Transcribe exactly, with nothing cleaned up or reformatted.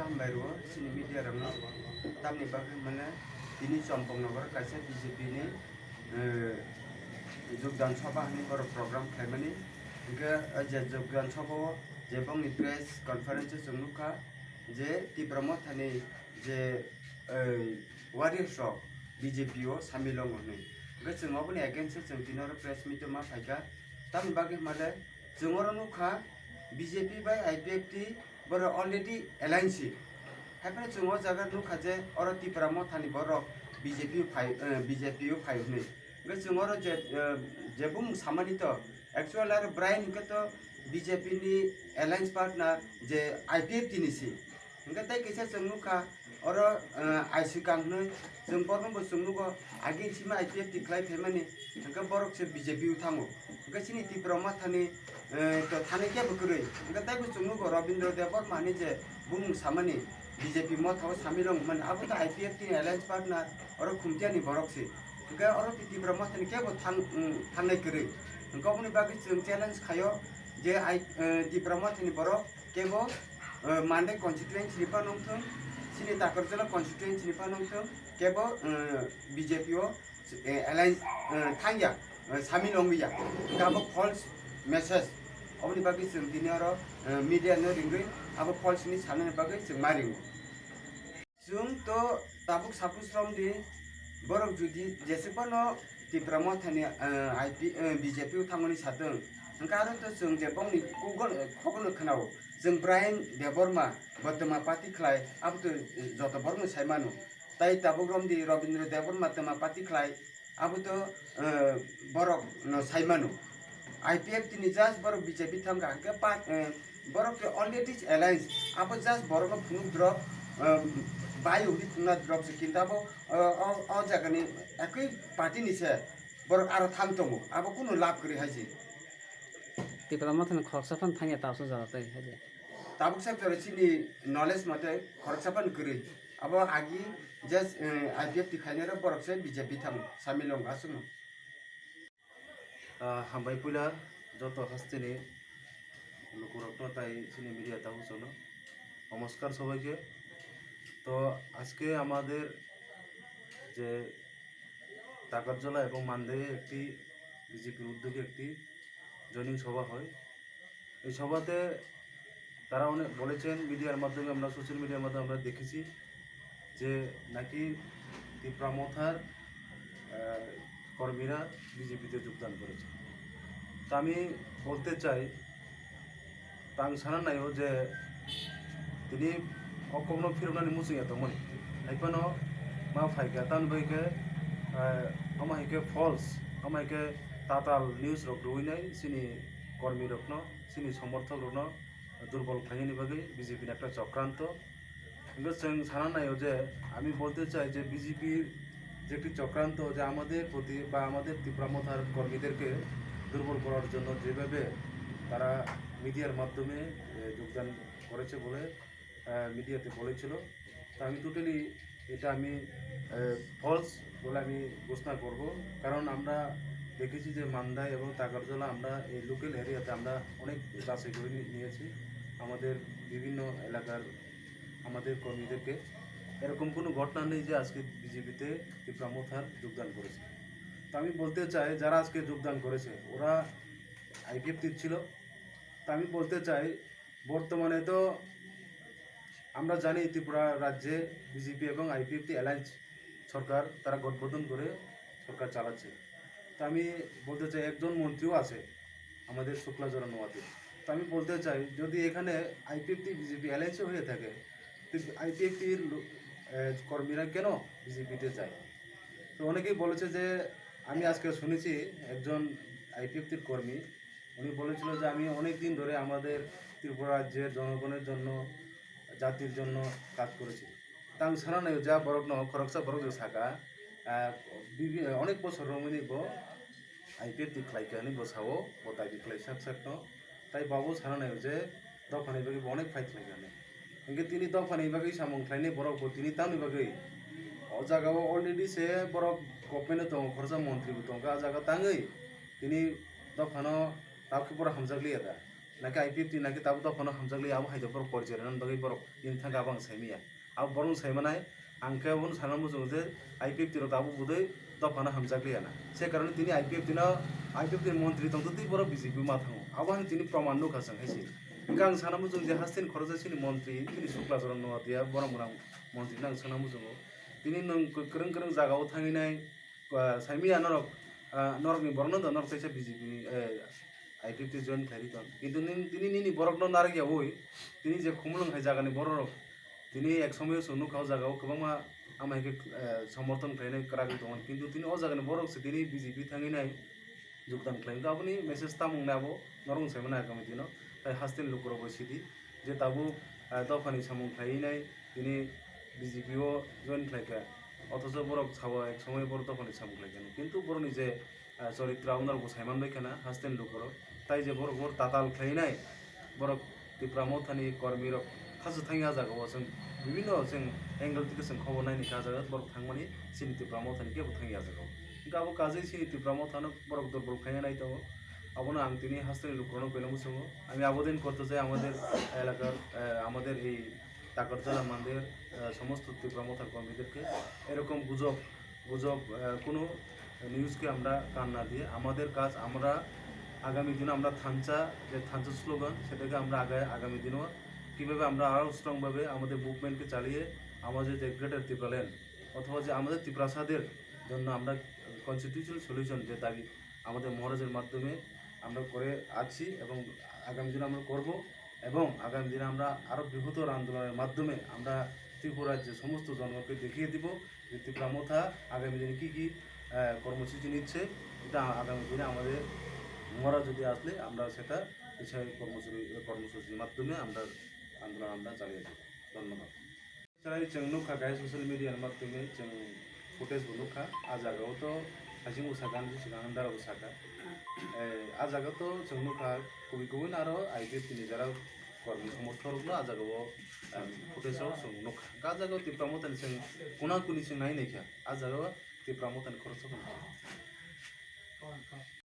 Hambai rwo chini media rokno, tamni bagwi hwnmale tini Champaknagar kaisa B J P ni, eh, Jogdan Sabha hwnwi borok program khlaimani. Hwnkhe, eh, je Jogdan Sabha o je bongni press conference o chwng nukha je Tipra Mothani je, eh, warriors rok B J P o samil wngo hwnwi. Hwnkhe chwng oboni against o chwng tini oro press meet o ma phaikha. Tamni bagwi hwnmale chwng oro nukha B J P bai I P F T borok already alliance si. Haiphano chwng o jaga nukha je oro Tipra Mothani borok B J P phai, eh, B J P o phai hwnwi. Hwnkhe chwng oro je, eh, je bumung samani to, actual aro Brian hwnkhe to B J P ni alliance partner je I P F T ni si. Hwnkhe tei kisa chwng nukha, oro, eh, I C kang hwnwi chwng borokno bo chwng nugo, agini simi I P F T khlai phaimani, hwnkhe borok se B J P o thango. Hwnkhe chini Tipra Mothani, eh, to thani kebo kwrwi. Hwnkhe tei bo chwng nugo Rabindra Debbarma hwnwi je bumung samani B J P Motha o samil wng mani, abo to I P F T ni alliance partner, oro Khumtiani borok se. Hwnkhe oro Tipra Mothani kebo than-, mm, thannai kwrwi. Hwnkhe oboni bagwi chwng challenge khaio je I, eh, Tipra Mothani borok kebo, eh, Mandai constituency ni phano wngthung, chini Takarjala constituency ni phano wngthung, kebo, eh, B J P o, eh, alliance, eh, thangya, eh, samil wngya. Hwnkhe abo false message. Oboni bagwi chwng tini oro, eh, media no ringwi abo false ni sanani bagwi chwng ma ringo. Chwng to tabuk suppose romdi, borok jodi jeswk phano Tipra Mothani, eh, I P, eh, B J P o thangmani satwng, hwnkhe aro to chwng je bongni kugol, eh, khobor no khwnao, chwng Brian Debbarma bo twma party khlai, abo to, eh, joto borokno sai mano. Tai tabuk romdi Rabindra Debbarma twma party khlai, abo to, eh, borok no sai mano. I P F T ni just borok B J P thangkha, hwnkhe pa-, eh, borok khe already alliance, abo just borok no phunuk drop, eh, bai udi phunukna drop se, kintu abo, eh, o, o jaga ni ekoi party ni se borok aro thang tongo, abo kunu lab kwrwi hai se. Tipra Mothani khoroksa phano thangya tabuk jaga tei hai se. Tabuk sa jora chini knowledge mate khoroksa phano kwrwi. Abo agi just, eh, I P F T khainai rok borok se B J P thango, samil wng aswkno. Ah, hambai puila joto hasteni lukurokno tai chini media tabuk jono. নমস্কার সবাইকে। তো আজকে আমাদের যে তাকরজলা এবং মান্দাইয়ে একটি বিজেপির উদ্যোগে একটি জয়নিং সভা হয়। এই সভাতে তারা অনেক বলেছেন, মিডিয়ার মাধ্যমে আমরা, সোশ্যাল মিডিয়ার মাধ্যমে আমরা দেখেছি যে নাকি তিপ্রা মথার, আহ, কর্মীরা বিজেপিতে যোগদান করেছে। তা আমি বলতে চাই, tang sana naio je tini o kokno phiroknani muchung ya tongmani. Haiphano ma phaikha, tamni bai khe, eh, ama hai khe false, ama hai khe tatal news rok rwinai chini kormi rokno, chini somorthok rokno durbol khlainani bagwi B J P ni ekta chokranto. Hingke chwng sana naio je, ami bolte chai je B J P je ekti chokranto, je amader proti ba amader Tipra Mothar kormiderke durbol korar jonno jebabe tara mediar maddhome, eh, jogdan koreche bole, eh, mediate bolechilo. To ami totally eta ami, eh, false bole ami ghosna korbo, karon amra dekhechi je Mandai ebong Takarjala amra ei local area te amra onek jachai kore ni-, niyechhi, amader bibhinno elakar আমাদের কর্মীদেরকে। এরকম কোনো ঘটনা নেই যে আজকে বিজেপিতে তিপ্রা মথার যোগদান করেছে। তো আমি বলতে চাই, যারা আজকে যোগদান করেছে, ওরা আইপিএফটি ছিল। তো আমি বলতে চাই, বর্তমানে তো আমরা জানি ত্রিপুরা রাজ্যে বিজেপি এবং আইপিএফটি অ্যালায়েন্স সরকার, তারা গঠবন্ধন করে সরকার চালাচ্ছে। তো আমি বলতে চাই, একজন মন্ত্রীও আছে আমাদের শুক্লাচরণ নোয়াতে। তো আমি বলতে চাই, যদি এখানে আইপিএফটি বিজেপি অ্যালায়েন্সে হয়ে থাকে, তো আইপিএফটির লো-, এ, কর্মীরা কেন বিজেপিতে যায়? তো অনেকেই বলেছে যে, আমি আজকে শুনেছি একজন আইপিএফটির কর্মী, উনি বলেছিল যে, আমি অনেক দিন ধরে আমাদের ত্রিপুরা রাজ্যের জনগণের জন্য, জাতির জন্য কাজ করেছি। Tang sana naio ja borok no khoroksa borok je saka, ah, bibi-, onek bosor romwi ni bo I P F T khlai kha hinwi bo sao, bo dabi khlai sak sak no. Tai bo bo sana naio je dophani bagwi bo onek fight khlai kha hinwi. Hinkhe tini dophani bagwi samung khlainai borok bo tini tamni bagwi o jaga o already se borok government o tongo, khoroksa montri bo tongkha, a jaga tangwi tini dophano tabukhe borok hamjakliya da. Naki I P F T naki tabuk dophano hamjakli abo hai borok porjai rwna bagwi borok bini thangkhe abo ang saimanya. Abo borok sai manai, ang khe abono sana muchungo je I P F T rok tabuk budui dophano hamjakliya na. Se karone tini I P F T no, I P F T ni montri tongtwtwi borok B J P ma thango. Abo hai tini proman nukha chwng hai se. Hwnkhe ang sana muchungo je hasteni khoroksa chini montri, chini Sukla Charan Noatia, borok gwnang montri no ang sana muchungo. Tini nwng kwrwng kwrwng jagao thangwi nai, ah, saimanya norok, ah, norokni borokno da norok teisa B J P ni, eh, I P F T join khlai ri tong. Kintu nin-, tini nini borokno narwk yaui, tini je Khumulwng hai jagani borok rok, tini ek somoyo chwng nukha o jagao kwbangma ama hai khe, eh, somorthon khlainai kwragwi tongo. Kintu tini o jagani borok se tini B J P thangwi nai jogdan khlai. Aboni message tamung nai abo norok sai mano agami dino. Tai hasteni lukurok bai sidi je tabuk, eh, dophani samung khlaiwi nai tini B J P o join khlaikha. Othocho borok sao ek somoyo borok dophani samung khlaikha. Kintu borokni je ah, choritro abono rokbo saiman bai khana hasteni lukurok. Tai je borok bo tatal khlainai, borok Tipra Mothani kormi rok thasu thangya jagao chwng bibinno chwng angle theke chwng khobor naini kha jaga borok thangmani chini Tipra Mothani kebo thangya jagao. Hwnkhe abo kajwi chini Tipra Mothano borok durbol khaina nai tongo. Abono ang tini hasteni lukurokno belai muchungo. আমি আবেদন করতে চাই আমাদের এলাকার, আহ, আমাদের এই তাকরতলা মন্দির, আহ, সমস্ত ত্রিপুরা মথার কর্মীদেরকে এরকম গুজব, গুজব, আহ, কোনো নিউজকে আমরা কান না দিয়ে আমাদের কাজ, আমরা আগামী দিনে আমরা থানচা, যে থানচা স্লোগান, সেটাকে আমরা আগে, আগামী দিনেও কীভাবে আমরা আরও স্ট্রংভাবে আমাদের মুভমেন্টকে চালিয়ে আমাদের যে গ্রেটার ত্রিপুরাল্যান্ড অথবা যে আমাদের তিপ্রাসাদের জন্য আমরা কনস্টিটিউশনাল সলিউশন যে দাবি আমাদের মহারাজের মাধ্যমে আমরা করে আছি এবং আগামী দিনে আমরা করব। এবং আগামী দিনে আমরা আরও বৃহত্তর আন্দোলনের মাধ্যমে আমরা ত্রিপুরার যে সমস্ত জনগণকে দেখিয়ে দিব যে ত্রিপুরা মথা আগামী দিনে কী কী, আহ, কর্মসূচি নিচ্ছে। এটা আগামী দিনে আমাদের মরা যদি আসলে আমরা সেটা বিষয়ে কর্মসূচি, কর্মসূচির মাধ্যমে আমরা আন্দোলন আমরা চালিয়ে যাব। ধন্যবাদ। Chwrai chwng nukha kaisa social media ni matwmwi chwng footage bo nukha. A jagao to haising bo saka, ani swkang ani dara bo saka. Eh, a jaga to chwng nukha kubui kubui no aro I P F T ni jara kormi somorthok rokno a jagao, um, footage o chwng nukha. A jagao Tipra Mothani chwng kuna kuni chwng nai naikha. A jagao Tipra Mothani khoroksa bo nukha.